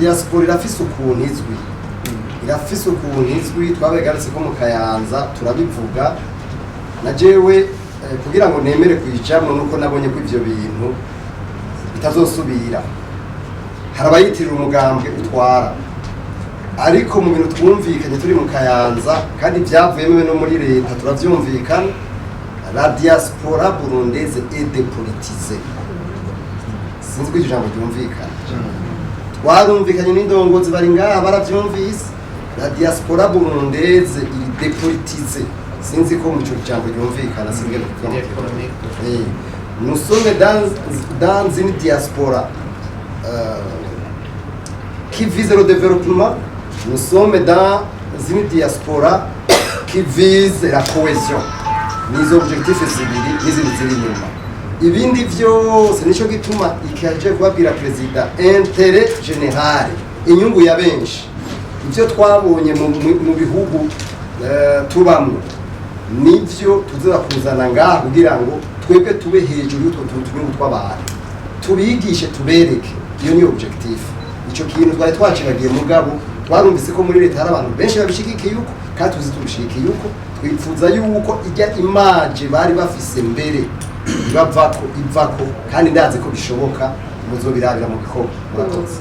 Diaspora irafise ukuntu izwi, irafise ukuntu izwi. Twabegarutse ko mu Kayanza turabivuga. Na jewe kugira ngo nemere kuyijamwo nuko nabonye ko ivyo bintu bitazosubira. Hari abayitirira umugambwe utwara, ariko mu bintu twumvikanye turi mu Kayanza kandi byavuyemo no muri leta turavyumvikana, la diaspora burundaise est dépolitisée. Sinzi ko iryo jambo ryumvikana. Twarumvikanye n'indongozi bari ngaha, baravyumvise. La diaspora burundaise iri dépolitisée. Sinzi ko mu ico jambo ryumvikana, sinzi ngene kuvuga mu Kirundi. Nous sommes dans une diaspora qui vise le développement, nous sommes dans une diaspora qui vise la cohésion. Nizo objectifs zibiri n'izindi ziri inyuma. Ibindi vyose, nico gituma ikaje kubabwira perezida, intérêt général, inyungu ya benshi. Ivyo twabonye mu bihugu tubamwo nivyo tuza kuzana ngaha kugira ngo twebwe tube hejuru y'utwo tuntu tunyungu tw'abantu, tubigishe, tubereke. Iyo ni objectif. Ico kintu twari twacibagiye, mugabo twarumvise ko muri leta hari abantu benshi babishigikiye uko, kandi tuzi tubishigikiye uko. Twipfuza yuko ijya image bari bafise mbere ibavako, ivako, kandi ndazi ko bishoboka, muzobirabira mu bikorwa. Murakoze.